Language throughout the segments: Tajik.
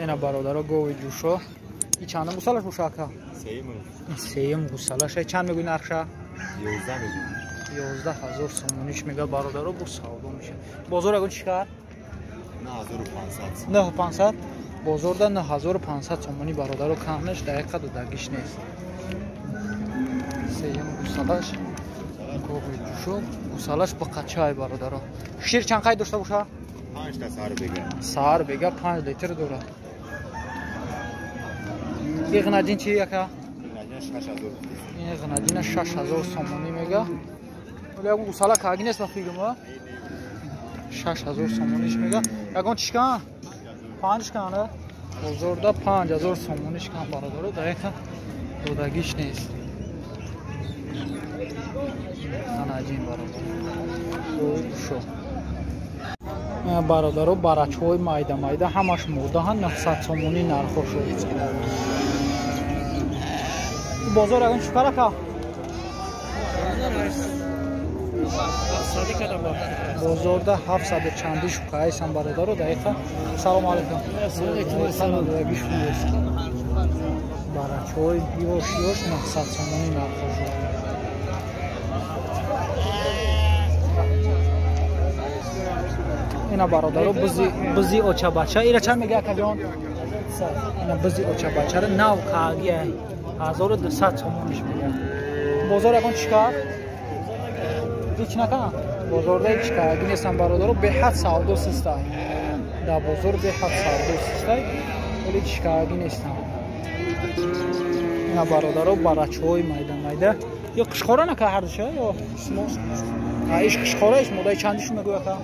Ина бародаро гови ҷӯшо. И чандум гусалаш боша ака? Сеюм гусалаш. Чанд мегӯй нархша? 11 мегӯй. 11 000 сомониш мега бародаро, бо савдо меша. Бозор ягон чӣ кард? 9500. 9500. Бозорда 9500 сомонӣ бародаро, камнаш дақиқа додагиш нест. Сеюм гусалаш гови ҷӯшо, гусалаш ба қачай бародаро. Шир чанд қай дошта боша? 5 та сар бега. Сар бега 5 литр дорад. И ғнаҷин чи яка? Ин ғнаҷина 6000 сомонӣ мега. Вале ягон гусала каги нест ба фикрам, а? 6000 сомониш мега. Ягон чишкан? 5 шкан, а? Бозорда 5000 сомониш кан бародаро, дақиқа додагиш нест. Ғнаҷин бародар. Шо. Бародаро, барачҳои майда майда ҳамаш модаҳанд, 900 сомонӣ нархо шуд. Бозор ягон чӣ карака? Бозорда 700 чанди шукаайсан бародаро, дақиқа. Салом алейкум. Барачҳои ёш ёш 900 сомонӣ нархо шуд. Ина бародаро бузи очабача. Ира чанд мега акаҷон? Ина бузи очабачара нав каагия 1200 сомониш мега. Бозор ягон чӣ кард? Ҳеч накард? Бозорда ҳеч кааги нестам бародаро, беҳад савдо систай. Дар бозор беҳад савдо систай, вале ҳеч кааги нестам. Ина бародаро барачҳои майда майда. Ё қишқора нака ҳардуша ё? Иш қишқора иш модаи чандиш мегӯй ака?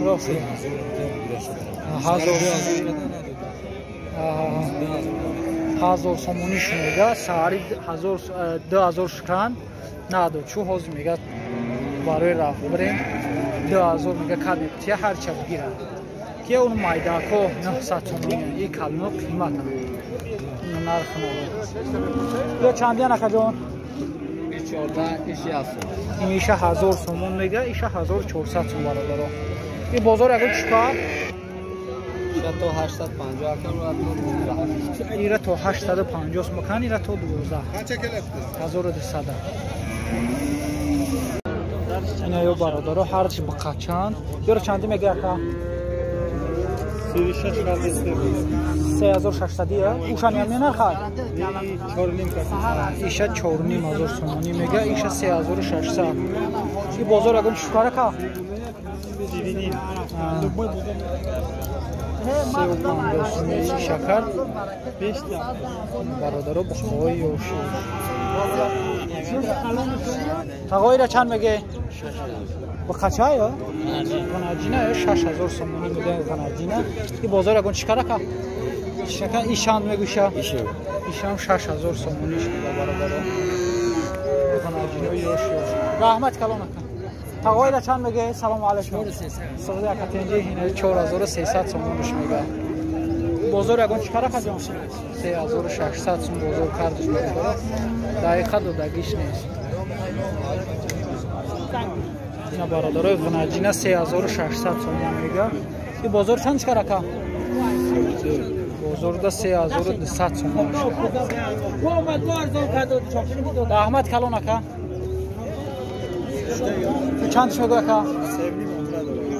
Рост. 1000 сомониш мега, саҳари 2000 шукан надод. Чу ҳозир мега барои рафт бирем 2000 мега кадме тия ҳарча бигирад. Ки он майдако 900 сомонӣ, и калино қиматанд. Нарх надод. Ё чандиян акаҷон? Ин иша 1000 сомон мега, иша 1400 сом бародаро. И бозор ягон чӣ кард? То 850 акам. Ира то 850 сом кан, ира то 12. 1200. Ина ё бародаро ҳарчи бақачанд. Ёро чанди мега ака? 3600 я? Ушан ям нархад? Иша 4500 сомонӣ мега, иша 3600. И бозор ягон чӣ кара ка? 350 шакар. Бародаро бухои ёши. Тағоира чанд меге? Бақача ё? Ғанаҷина ё 6000 сомонӣ мега ғанаҷина. И бозор ягон чӣ кара ка? Шака ишанд мегӯша? Ишам 6000 сомонӣ мега бародаро. Ғанаҷино ёш ёш. Раҳмат калон ака. Тағоира чанд меге? Салому алейкум. Сағди ака тенҷи ина 4300 сомониш мега. Бозор ягон чӣ кара ка ҷон? 3600 сом бозор кардиш бародаро. Дақиқа додагиш нест. Ина бародарои ғанаҷина 3600 сомон мега. И бозор чанд чӣ кара ка? Бозорда 3200 сомон. Раҳмат калон ака. Чанд мегӯй ака?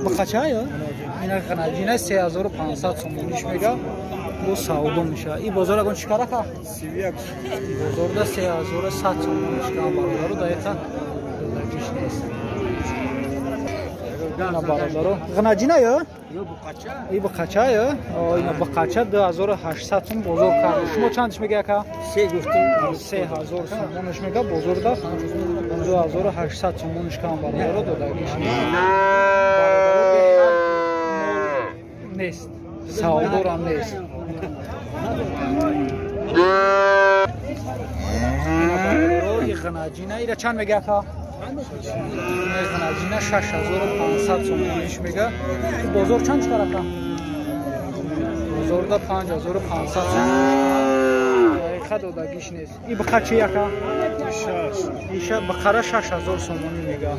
Бақача ё? Ина ғанаҷина 3500 сомониш мега. Бо савдо меша. И бозор ягон чӣ кара ка? Бозорда 3100 сомониш ка бародаро, дақиқа додагиш нест. Ина бародаро ғанаҷина ё? И бақача ё? Ина бақача 2800 сом бозор кард. Шумо чандиш мега ака? 3000 сомониш мега бозорда 2800 сомониш кам бародаро, додагиш нест. Бародаро беҳад нест. Савдорам нест. Ина бародаро и ғанаҷина ира чанд мега ака? Ғанаҷина 6500 сомониш мега. Бозор чанд чӣ кара ака? Бозорда 5500 сомониш. Дақиқа додагиш нест. И бақа чи ака? Иша бақара 6000 сомонӣ мега.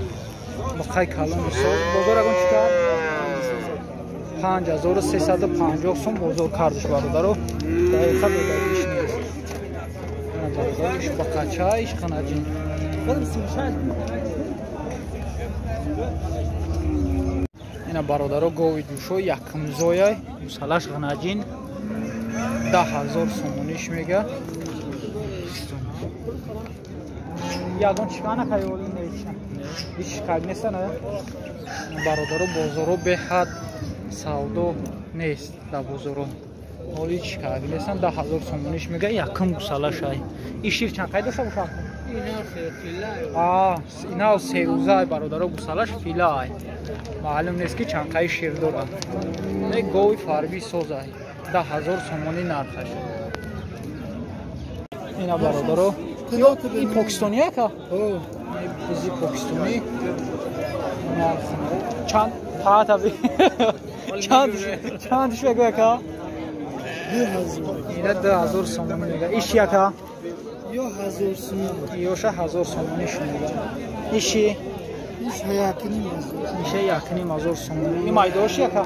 Бақаи калон соз. Бозор ягон чӣ кард? 5350 сум бозор кардиш бародаро. Дақиқа додагиш нест. Иш бақача, иш ғанаҷин. Ина бародаро гови душо якмзояй, гусалаш ғанаҷин 10000 сомониш мега. Ягон чикана кайоли нест. Ҳеч шикоят нест, на? Бародаро бозоро беҳад савдо нест дар бозоро. Оли чикоят нестан 10000 сомониш мега якм гусалашай. Ин шир чанд қай дошта бошад? Инав серӯзай бародаро гусалаш филай. Маълум нест ки чанд қай шир дорад. Не гови фарби созай. 10000 сомонӣ нархаш. Ина бародаро ин покистонӣ ака? Бизи покистонӣ чанд паата чандиш мегӯ ака? Ина 2000 сомонӣ мега. Иш яка? Ё 1000 сомонӣ. Ёша 1000 сомонӣ шумега. Иши? Иш 1500. Иша 1500 сомонӣ. Ин майдош яка?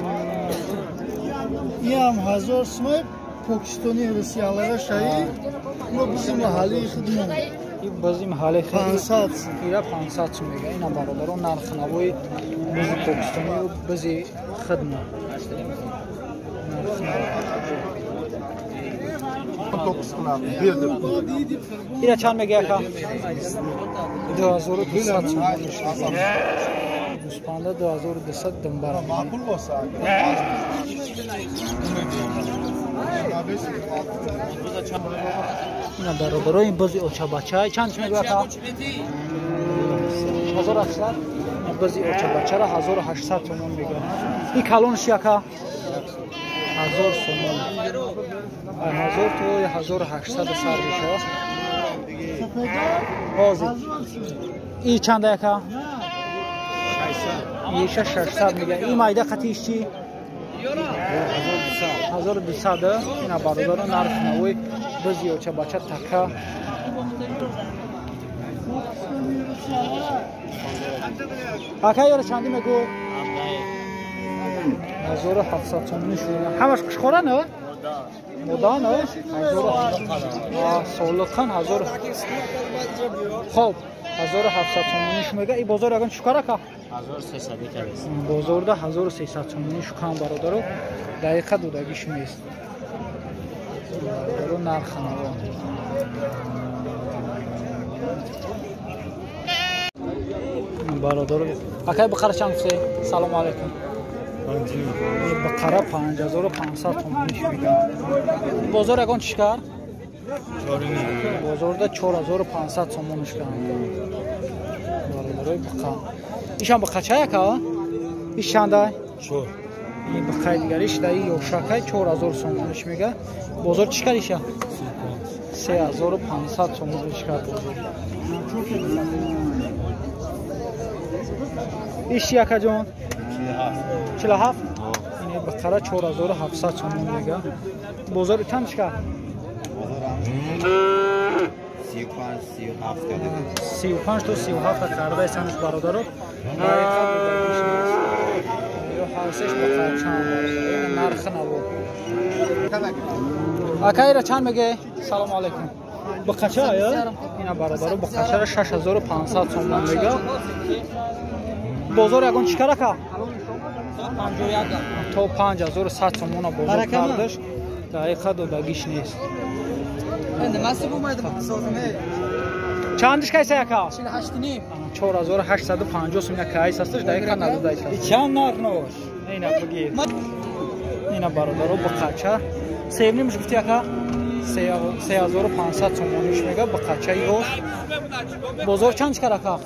Иам 1000 сомонӣ покистони русиялара шаи. Мо бизи маҳаллии худмон. Ин бизи маҳаллии худ 500 сом. Ира 500 сом мега. Ина бародаро нархи навои бизи покистонию бизи худмон. Ира чанд мега яка? 2200 сомонӣ. Гӯспанда 2200 думбара. Ина бародаро ин бузи очабача чанд мегӯяд? 1800. Ин бузи очабачара 1800 сомон мегӯяд. Ин калонш яка 1000 сомон. 1000 то 1800 сар мешавад. Ҳозир. Ин чанда яка? Иша 600 мегӯяд. Ин майда қатиш чӣ? 1200. Ина бародаро нархи навои бузи очабача така. Ака ёра чандӣ мегӯ? 1700 сомонӣ шуда. Ҳамаш қушқора на? Мода на? Солиқан 1000. Хоб 1700 сомонӣ шумега. И бозор ягон чӣ кор ака? 1300 кардааст. Бозорда 1300 сомонӣ шукан бародаро. Дақиқа додагиш нест. Бародаро нархи наво. Бародаро акай бақара чанд гуфте? Салому алайкум. Бақара 5500 сомонӣ мега. Бозор ягон чӣ кар? Бозорда 4500 сомонӣ шукан. Бародарои бақа. Ишам бақача яка? Иш чандай? 4. Ин бақаи дигариш даи ёшакай 4000 сомониш мега. Бозор чӣ кар иша? 3500 сомониш кар бозор. Иш яка ҷон? 47. Ин бақара 4700 сомон мега. Бозор чанд чӣ кар? 35 37 карда. 35 то 37 карда санаш бародаро. Ё ҳавсеш бақара чанд бародаро. Нархи наво. Акайра чанд меге? Салому алайкум. Бақача ё? Ина бародаро бақачара 6500 сомон мега. Бозор ягон чӣ кар ака? То 5100 сомона бозор кардаш. Дақиқа додагиш нест. Чандиш кайса яка? 48.5. 4850 сум яка айс асташ дақиқа надодайс. Чанд нарх навош? Ина бигир. Ина бародаро бақача. Севнимш гуфти яка? 3500 сомониш мега бақача ёш. Бозор чанд чикар ака?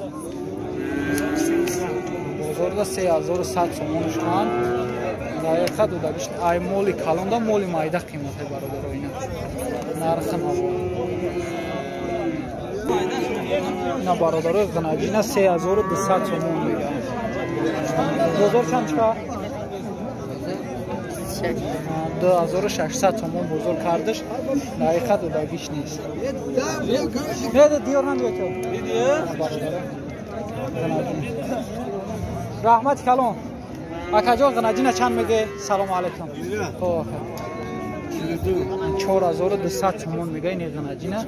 Бозорда 3100 сомониш кан. Дақиқа додагиш ай моли калонда моли майда қимате бародаро ина. Нархи наво. Ина бародаро ғанаҷина 3200 сомон мега. Бозор чанд чикар? 2600 сомон бозор кардаш. Дақиқа додагиш нест. Не, диёр намеётё. Бародаро. Раҳмати калон. Акаҷон ғанаҷина чанд меге? Салому алайкум. Хо ака. 4200 сомон мега ин ғанаҷина.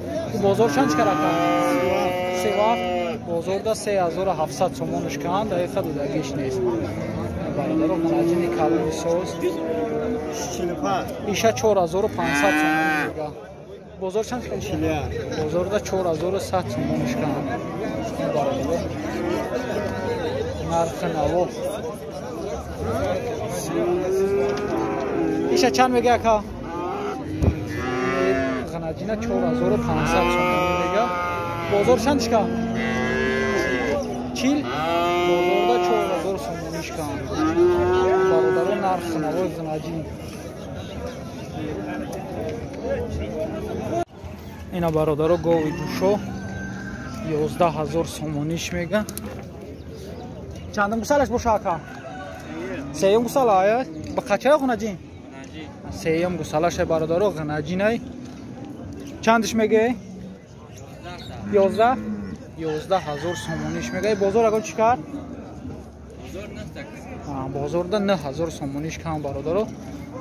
Бозор чанд чикар ака? 37. Бозорда 3700 сомонш кан, дақиқа додагиш нест. Бародаро ғанаҷини калони соз. Иша 4500 сомон мега. Бозор чанд чикар? Бозорда 4100 сомонш кан. Бародаро нархи наво. Иша чанд мега ака? Ғанаҷина 4500 сомон мега. Бозор чанд чика? 40. Бозорда 4000 сомониш кан. Бародаро нархи навои ғанаҷин. Ина бародаро гови ҷӯшо 11000 сомониш мега. Чандум гусалаш боша ака? Сеюм гусала ая? Ба қачая ғанаҷин? Сеюм гусалаша бародаро ғанаҷинай. Чандиш меге? 11 11000 сомониш меге. Бозор агон чӣ кард? Бозорда 9000 сомониш кам бародаро.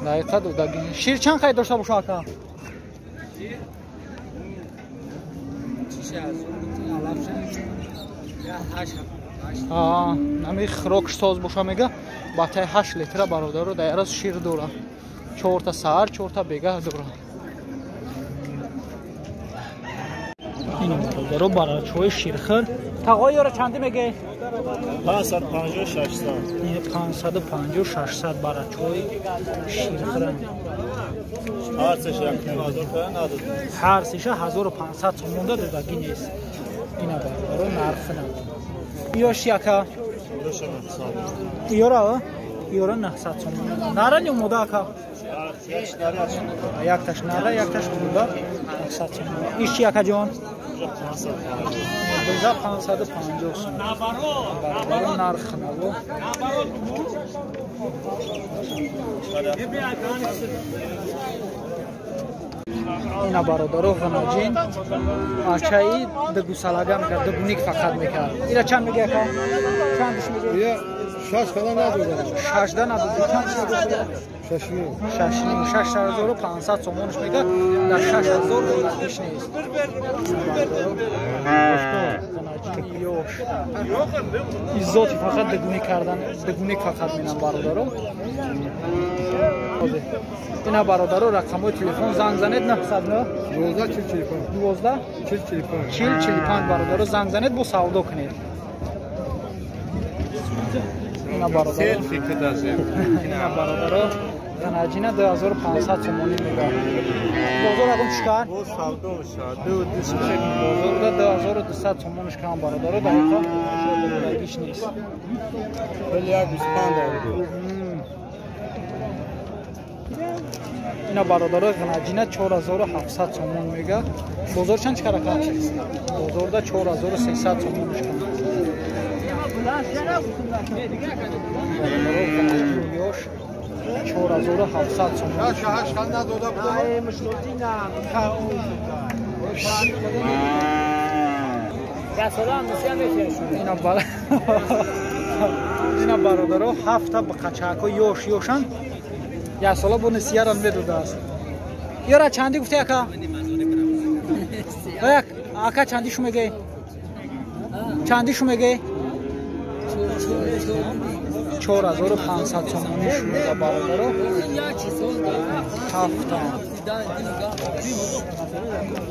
Дақиқа додаги. Шир чанд қайд дошта боша ака? Нами хирок соз боша мега. Батаи 8 литра бародаро дар шир дора. 4 та саҳар, 4 та бегаҳ дора. Ин бародаро барачои ширхӯр. Тағои ёра чанди меге? 550 600. 550 600 барачои ширхӯранд. Ҳар сеша 1500 надод. Ҳар сеша 1500 сомон додагӣ нест. Ина бародаро нархи наво. Ёш яка? Ёра? Ёра 900 сомон. Нара не омода ака? Якташ нара, якташ омода 900 сомон. Иш чи ака ҷон? 550 сомон. Бародаро нархи наво. Ина бародаро ғанаҷин ачаи дугусалага мекард, дугуник фақат мекард. Ира чанд меги ака? Чандиш меги? Шаш кала надодам. Шашда надодӣ. Чанд меги? 6,5. 6500 сомонш мега. Дар 6000 додагиш нест. Ғанаҷини ёш. Изоти фақат дугуник кардан, дугуник фақат менам бародаро. Ина бародаро рақамҳои телефон занг занед 909 12 45 12 45 45 бародаро занг занед бо савдо кунед. Ина бародаро ина бародаро ғанаҷина 2500 сомонӣ мега. Бозор агон чӣ кард? Бозорда 2200 сомониш кам бародаро, дақиқа додагиш нест. Ина бародаро ғанаҷина 4700 сомон мега. Бозор чанд чикар ака? Бозорда 4300 сомониш кам. Бародаро ғанаҷин ёш 4700 сомон. Ина бародаро ҳафта қачако ёш ёшанд. Як сола бо нисиярам медодааст. Ёра чанди гуфти ака? Як ака чанди шу меге? Чанди шу меге? 4500 сомонӣ шу мега бародаро. Ҳафта.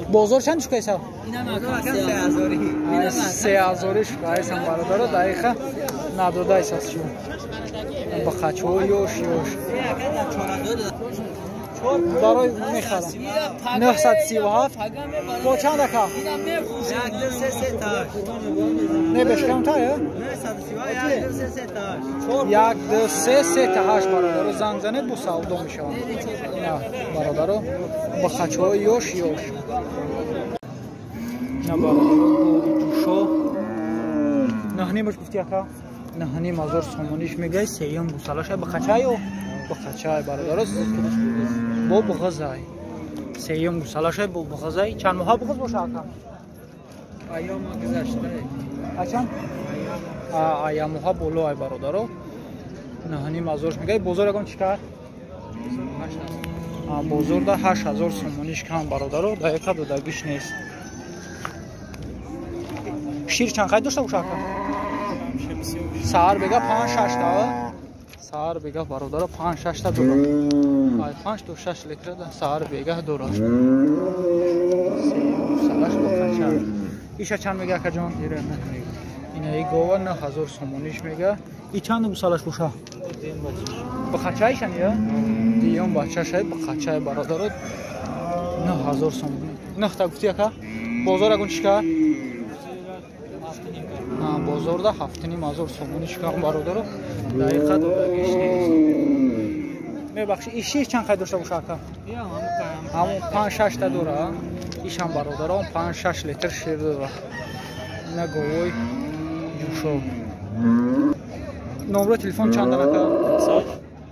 Бозор чанд шукайса? 3000 шукайсам бародаро, дақиқа надодайсас шу. Ба қачҳо ёш ёш. Барои мехарам. 937 бо чанд ака? Не бешкамтар, 1 2 3 3 8 бародаро занг занед бо савдо мешаванд. Ина бародаро ба қачҳо ёш ёш. Ина бародаро ҷӯшо 9,5 гуфти ака? 9,5 сомониш мегай. Сеюм гусалаша ба қачаю? Ба қачай бародаро бо буғазай. Сеюм гусалаша бо буғазай. Чанд моҳа буғаз боша ака? Айёма гузашта. Ачан? Айёмоҳа боло ай бародаро. 9,5 ҳазорш мега. Бозор ягон чӣ кард? Бозорда 8000 сомониш кам бародаро, дақиқа додагиш нест. Шир чанд қайд дошта боша ака? Саҳар бега 5-6 та. Саҳар бега бародаро 5-6 та дорад. 5 то 6 литр саҳар бега дорад. Сараш бо қача. Иша чанд мега акаҷон? Инаи гова 9000 сомониш мега. И чанд гусалаш боша? Ба қачаишан я? Диём бачашай ба қачай бародаро 9000 сомонӣ. 9 та гуфти ака? Бозор ягон чӣ кард? Бозорда 7,5 ҳазор сомонӣ шикам бародаро, дақиқа додагиш нест. Мебахши, иш шир чанд қайд дошта боша ака? Ҳамон 5-6 та дора. Ишам бародарон 5-6 литр шир дора. Ина говой ҷӯшо. Номро телефон чанд ака?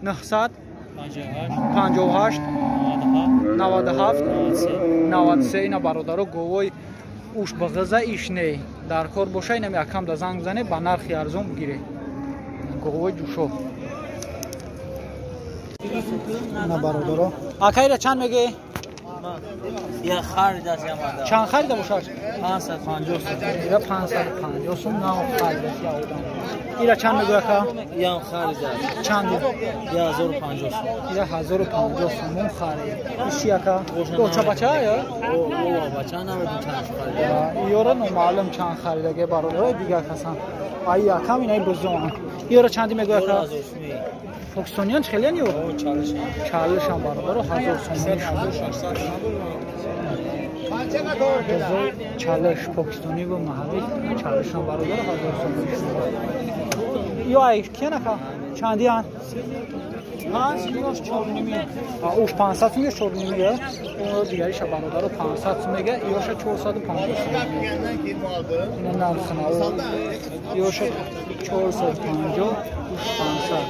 958 97 93. Ина бародаро говой уш ба ғиза иш не. Дар кор боша инами акам да занг бизане, ба нархи арзон бигире. Говой ҷӯшо. Ина бародаро. Акайра чанд меге? Я харидас я мада. Чанд харида бошад? 550 сум. Ира 550 сум нав харидас я одам. Ира чанд мегӯ ака? Ям харидас. Чанд? 1050 сум. Ира 1050 сум харид. Иши ака? Доча бача я? О, бача намедон чанд харида. Иёра номаълум чанд харидаге бародарои дигар касан. Ай акам инаи бузон. Иёра чанди мегӯ ака? Покистониён хеле ё? Чалишан бародаро 1000 сомонӣ. Чалиш покистонӣ ва маҳаллӣ чалишан бародаро 1000 сомонӣ. Ё ай киян ака? Чандиян? Уш 500 сум ё 4,5 я? Оно дигариша бародаро 500 сум мега, ёша 450 сум. Ина нархна. Ёша 450, уш 500.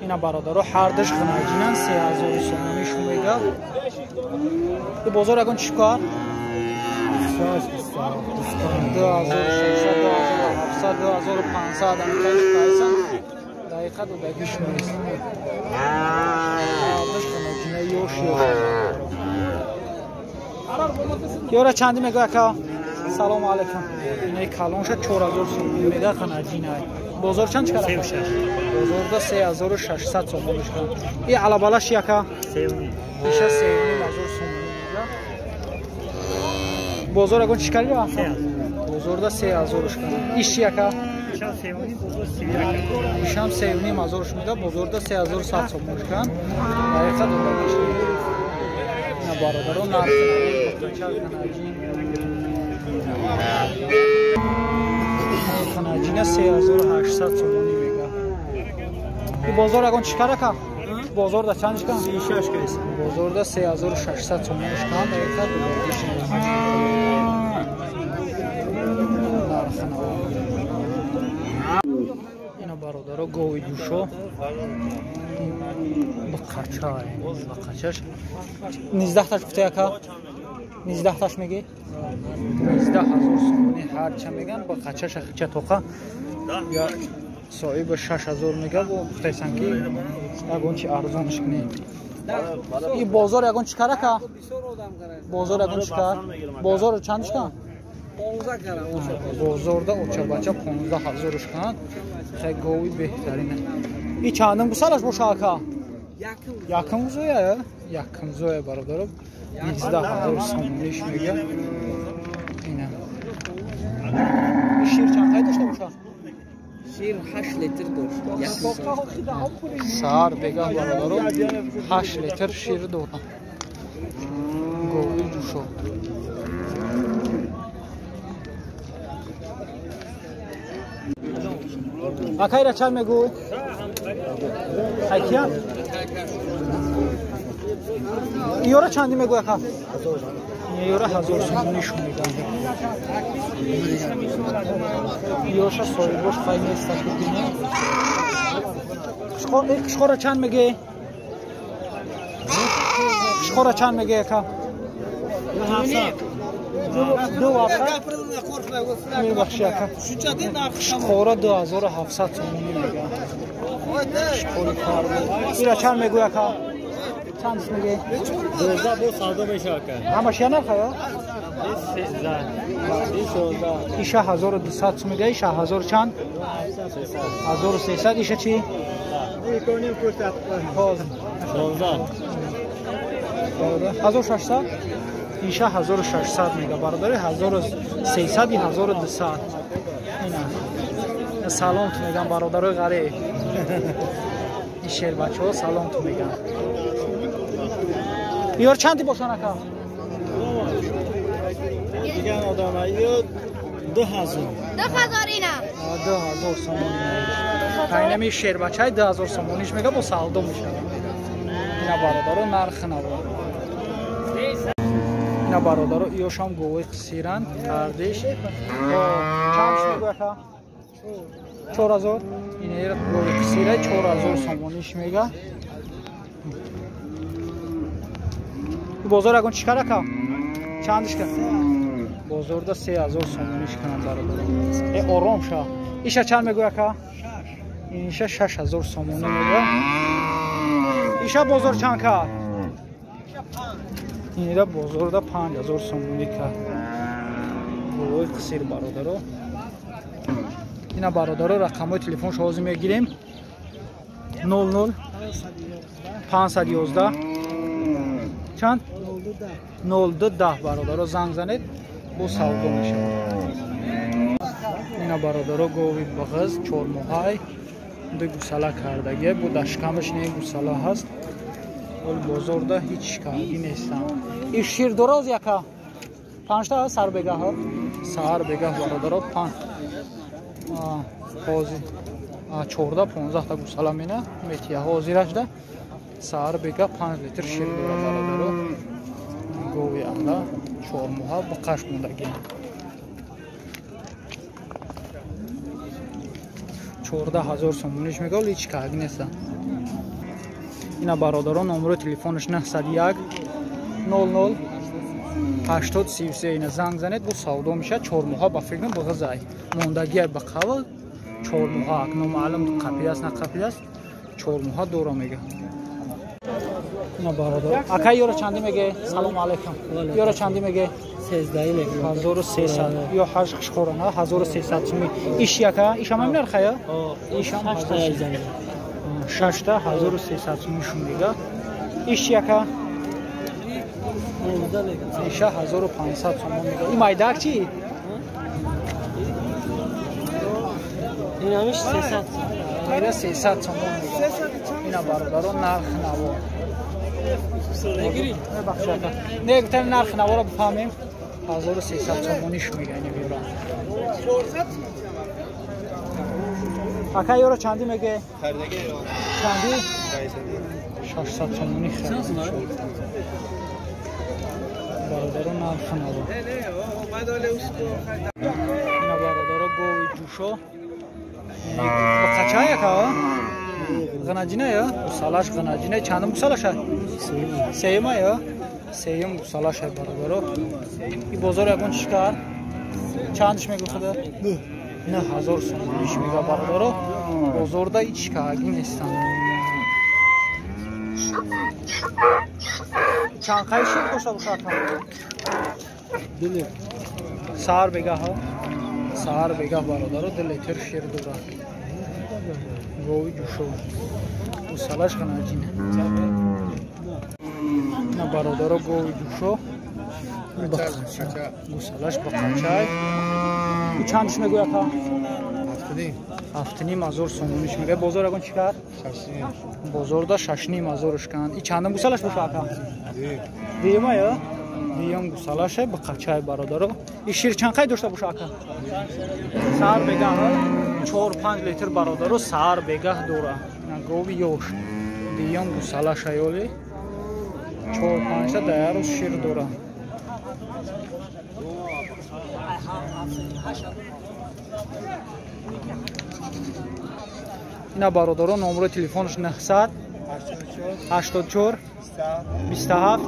Ина бародаро ҳардаш ғанаҷинан 3000 сомонӣ шу мега. И бозор ягон чӣ кар? 2600, 2700, 2500 амикаш қайсан. Дақиқа додагиш нест. Ҳардаш ғанаҷина ёш ёш. Ёра чанди мега ака? Салому алайкум. Инаи калонша 4000 сомонӣ мега ғанаҷинай. Бозор чанд чикара? 36. Бозорда 3600 сомонӣ шикара. И алабалаш яка? 3,5. Иша 3,5 ҳазор сомонӣ мега. Бозор ягон чикари ра? Бозорда 3000 шикара. Иш чи яка? Ишам 3,5, бозор 31. Ишам 3,5 ҳазор мега, бозорда 3100 сомонӣ шикара. Дақиқа додагиш. Ина бародарон нарх ғанаҷин. Ғанаҷина 3800 сомонӣ мега. И бозор ягон чӣ кар ака? Бозорда чанд шикан? 36 кайса. Бозорда 3600 сомонӣ шикан, дақиқа додагиш нест. Нархна. Ина бародаро гови ҷӯшо ба қачай, ба қачаш 19 таш гуфта яка? 19 таш мегӣ? 19000 сомонӣ ҳарча меган, ба қачаша хича тоқа я соҳиба 6000 мега, бо гуфтайсан ки ягон чи арзонш кунӣ. И бозор ягон чӣ кар ака? Бозор ягон чӣ кар? Бозор чанд шикан? Бозорда очабача 15000 шикан. Хай гови беҳтарина. И чандум гусалаш боша ака? Якум зоя? Якум зоя бародаро. 19000 сомониш мега. Ина. Шир чанд қайд дошта боша? Шир 8 литр дошт. Саҳар бегаҳ бародаро 8 литр шир дорад. Гови ҷӯшо. Акайра чанд мегӯй? Айкия? Иёра чанди мегӯй ака? Иёра 1000 сомонӣ шу мегӯянд. Иёша соҳибош хай нест бибинӣ. Қишқора чанд мегӯй? Қишқора чанд мегӯй ака? Ду вафа. Мебахши ака. Қора 2700 сомонӣ мега. Қори фарбо. Ира чанд мегӯй ака? Чанд мегӯй? 12 бо савдо мешавад ака. Ҳамаш я нарха ё? 13. 16. Иша 1200 сом мега, иша 1000 чанд? 1300. Иша чи? 16. 1600. Иша 1600 мега бародари 1300 1200. Ина. Салом ту мегам бародарои ғариб. Ин шербачаҳо салом ту мегам. Ёр чанди бошан ака? Диган одама ё 2000. 2000 ина. 2000 сомонӣ. Айнами шербачаи 2000 сомониш мега бо савдо мешавад. Ина бародаро нарх наво. Ина бародаро иёшам говои қисиранд тардиш. Чанд мегӯ ака? 4000. Ина говои қисира 4000 сомониш мега. Бозор ягон чӣ кар ака? Чандиш кар? Бозорда 3000 сомониш канам бародаро. Э ором ша. Иша чанд мегӯ ака? Иша 6000 сомонӣ мега. Иша бозор чанд кар? Ина бозорда 5000 сомонӣ кар. Говои қисир бародаро. Ина бародаро рақамҳои телефоншо ҳозир мегирем. 00 511 чанд? 0210 бародаро занг занед бо савдо мешавад. Ина бародаро гови бағыз чормоҳай ду гусала кардагия бо дашкамаш не гусала ҳаст. Ол бозорда ҳеҷ шикаргӣ нестам. И шир дороз яка? Панҷта ҳаст сарбегаҳ? Саҳар бегаҳ бародаро панҷ ҳозир 14-15 та гусала мена метия ҳозирашда саҳар бегаҳ 5 литр шир дора бародаро. Гови анда 4 моҳа ба қаш мондагӣ. 14000 сомониш мега, вале ҳеҷ каргӣ неста. Ина бародаро номерои телефонаш 901 00 80 33. Ина занг занед бо савдо мешавад. 4 моҳа ба фикрам бағызай. Мондагиай ба қавл 4 моҳа ак номаълум қапидаст на қапидаст 4 моҳа дора мега. Ина бародар ака ёра чанди меге? Салом алейкум. Ёра чанди меге? 13 меге. 1300. Ё ҳашт қишқора на 1300 суми. Иш яка? Иш ҳам нарха я? Иш ҳам 6 та 1300 суми шум мега. Иш яка? Иша 1500 сомон мега. И майдак чи? Инамиш 300. Ира 300 сомон мега. Ина бародаро нарх наво. Не гуфтем нарх наворо бифаҳмем. 1300 сомониш мега ина биёра. Ака ёро чанди меге? Чанди? 600 сомонӣ харид. Бародаро нарх наво. Ина бародаро гови ҷӯшо. Қача яка? Ғанаҷина ё? Гусалаш ғанаҷина. Чандум гусалаша? Сеюма ё? Сеюм гусалаша бародаро. И бозор ягон чӣ кар? Чандиш мегӯ худа? 9000 сомониш мега бародаро. Бозорда ҳеҷ каргӣ нестам. Чанд қай шир дошта бошад? Саҳар бегаҳ. Саҳар бегаҳ бародаро 2 литр шир дорад. Гови ҷӯшо. Гусалаш ғанаҷина. Ина бародаро гови ҷӯшо. Гусалаш ба қачай. Чандиш мегӯй ака? 7,5 сомониш мега. Бозор ягон чӣ кар? Бозорда 6,5 канд. И чандум гусалаш боша ака? Дуюма ё? Дуюм гусалаше ба қачай бародаро. И шир чанд қай дошта боша ака? Саҳар бегаҳ 4-5 литр бародаро саҳар бегаҳ дора. Гови ёш. Дуюм гусалаша ёли 4-5 та дар рӯз шир дора. Ина бародаро номерои телефонаш 900 84 27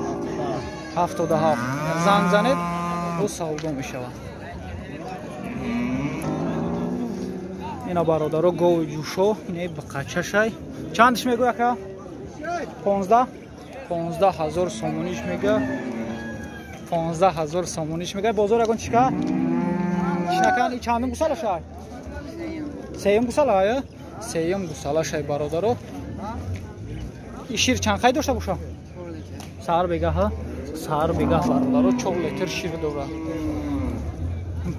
77. Занг занед Бо савдо мешавад. Ина бародаро гови ҷӯшо, ине бақачашай. Чандиш мегӯя ака? 15? 15 ҳазор сомониш мега. 15 ҳазор сомониш мега. Бозор ягон чӣ ка? Чӣ накан? И чандум гусалашай? Сеюм гусала, сеюм гусалашай бародаро. И шир чанд қай дошта боша? Саҳар бегаҳ, саҳар бегаҳ бародаро 4 литр шир дора.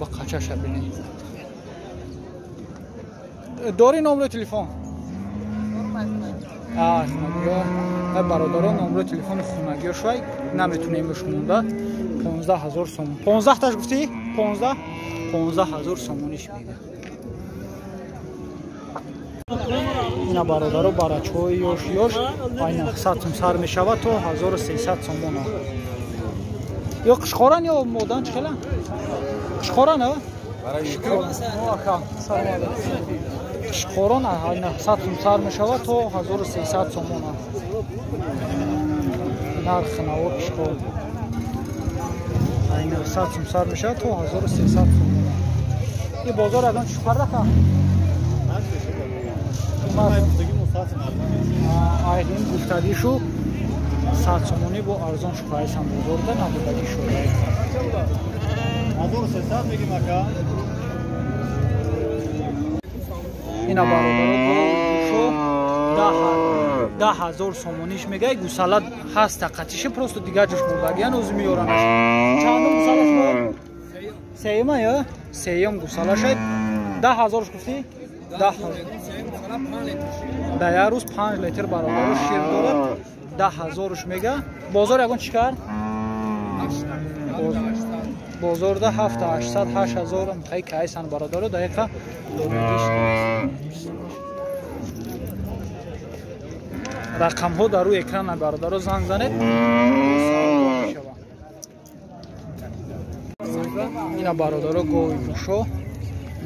Бақачаша бинед. Дори номери телефон? Хунагиё. Бародаро номери телефони хунагиё швай наметунем шумонда. 15 ҳазор сомон. 15 таш гуфтӣ? 15? 15 ҳазор сомониш мега. Ина бародаро барачҳои ёш ёш ай 900 сом сар мешавад то 1300 сомона. Ё қишқоран ё модан чӣ хела? Қишқоран, а? Қишқорон 900 сом сар мешавад то 1300 сомона. Нархи наво қишқор 900 сом сар мешавад то 1300 сомона. И бозор ягон чӣ кардака? Айдин гуфтагишу 100 сомонӣ бо арзон шукайсан бозорда набудагӣ шуда. 1300 мегим ака. Ина бародаро ҷӯшо 10 ҳазор сомониш мегай. Гусала ҳаста қатише просто дигар ҷош бурдагиян ӯзи меёранаш. Чандум гусалаш бо? Сеюма ё? Сеюм гусалашай. 10 ҳазорш гуфтӣ? 10 ҳазор. Дар як рӯз 5 литр бародаро шир дорад. 10 ҳазорш мега. Бозор ягон чӣ кард? Бозорда 7 800 8 ҳазор мехоҳи кайсан бародаро дақиқа рақамҳо дар рӯи экран бародаро занг занед. Ина бародаро гови мушо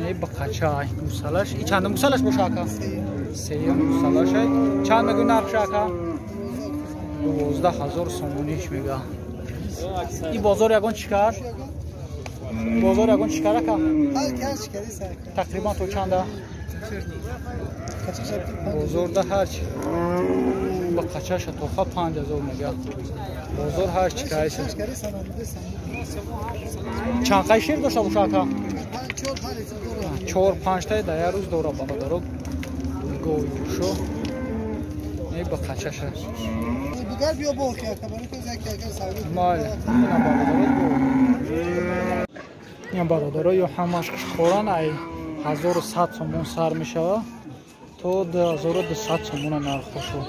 не бақачай гусалаш. И чандум гусалаш боша ака? Сеюм гусалашай. Чанд мегӯй нархша ака? 12 ҳазор сомониш мега. И бозор ягон чӣ кард? Бозор ягон чӣ кард ака? Тақрибан то чанда? Бозорда ҳарчи ба қачаша тоха 5 ҳазор мега. Бозор ҳарчи кайса. Чанд қай шир дошта боша ака? 4-5 тай дар як рӯз дора бародаро. Гови ҷӯшо не ба қачаша. Майли, ина бародаро ин бародаро ё ҳамаш қишқоран ай 1100 сомон сар мешавад то 2200 сомона нархошо.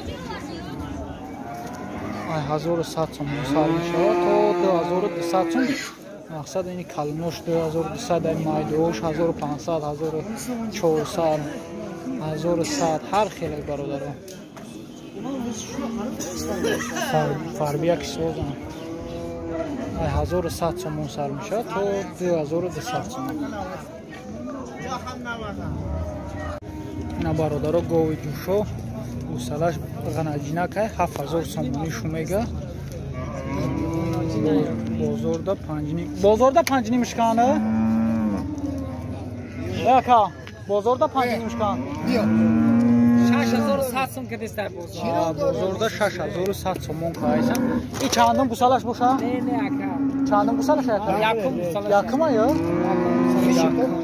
Ай 1100 сомон сар мешавад то 2200 сом. Мақсад ини калинош 2200, ай майдош 1500, 1400, 1100 ҳар хеле бародаро. Фарбияк созан. Ай 1100 сомон сар мешавад то 2200 сомон. Ина бародаро гови ҷӯшо гусалаш ғанаҷинакай 7000 сомонӣ шу мега. Бозорда 5 бозорда 5 ним шикана? Ака, бозорда 5 ним шикан. 6100 сом кардист дар бозор. Бозорда 6100 сомон кайсан. И чандум гусалаш боша? Не, не ака. Чандум гусалаш ака? Якум гусалаш. Якума ё?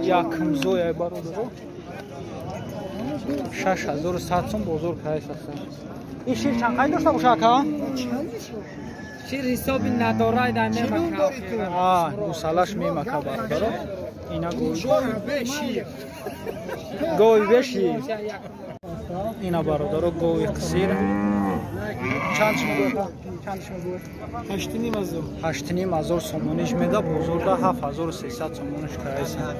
Якум зоя бародаро. 6100 сом бозор кайсан. И шир чанд қай дошта боша ака? Шир ҳисоби надорай дар мемака. Гусалаш мемака бародаро. Ина гови беши. Ина бародаро гови қисир. Чанд мегӯяд? Чанд мегӯяд? 8.5 ҳазор. 8.5 ҳазор сомониш мега. Бозорда 7300 сомониш кайсан.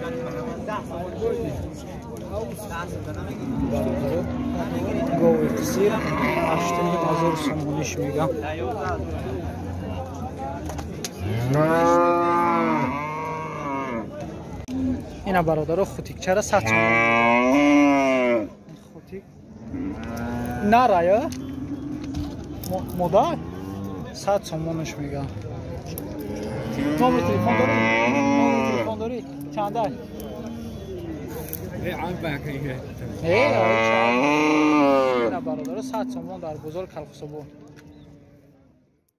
Бародаро гови қисир 8.5 ҳазор сомониш мега. Ина бародаро хутикчара 100 сомон. Хутик нарая модар 100 сомонаш мега. Номер телефон дорӣ? Номер телефон дорӣ? Чанда? Э, бародаро, 100 сомон дар бозори Калхусобон.